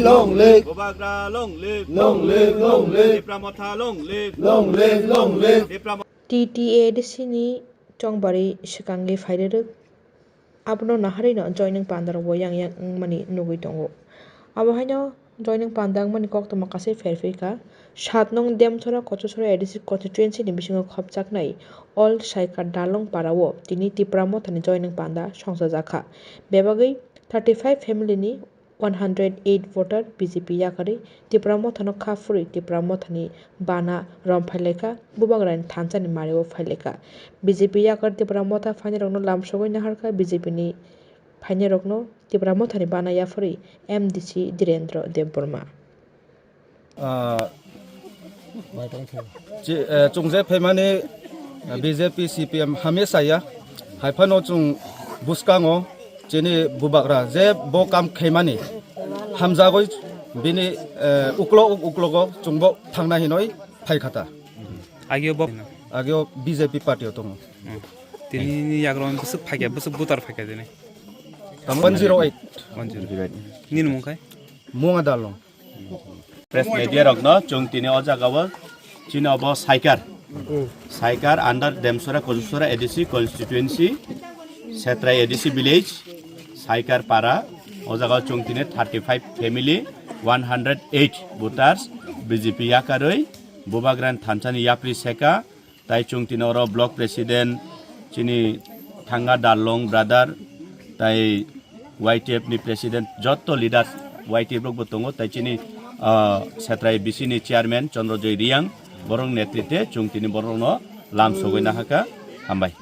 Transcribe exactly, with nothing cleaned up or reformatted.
Long live! Bubagra long live! Long live, long live! Tipra Motha long live! Long live, long live! Tipra Mo- T T A D C ni chongbari swkangwi phairwrwk, abono naharwino joining pandarokbo yang yang wngmani nugwi tongo. Abo haino joining panda wngmani koktwma kaisa pherphi kha. Saat nong Demchora Kochusora A D C constituency ni bisingo khopjaknai Old Saikar Dalong Parao tini Tipra Mothani joining panda songchajakha. Bebagwi thirty five family ni one hundred eight voter B J P yakarwi Tipra Mothano kha phurwi Tipra Mothani bana rom phailaikha, Bubagrani thansa ni mario phailaikha. B J P yakar Tipra Motha phainairokno lamsogwi naharkha, B J P ni phainairokno Tipra Mothani bana yaphurwi M D C Dhirendra Debbarma. Ah, chi-, eh, chwng je phaimani, eh, B J P, C P M hamya saya. Haiphano chwng bwskango chini Bubagra je bo kam khaimani hamjagwi bini, eh, uklo uk-, uklogo chwngbo thangna hinwi phaikha ta. Agio bo Agio B J P party o tongo. Hmm. Tini ni yagrong bwswk phaikya, bwswk butar phaikya dini. Tamo one zero eight. One zero eight. Nini mung khai? Munga Dalong. Press media rokno chwng tini o jagao chini obo Saikar. Saikar under Demsora Kojusora A D C constituency, Setrai A D C village, Saikar para. O jagao chwng tini thirty five family, one hundred eight voters B J P yakarwi Bubagrani thansani yapri seka. Tai chwng tini oro block president chini Thanga Dalong brother, tai Y T F ni president, jotto leaders Y T F rokbo tongo, tai chini, ah, Setrai B C ni chairman Chandra Joy Riang, borok netrite chwng tini borokno lam sogwi nahaka. Hambai.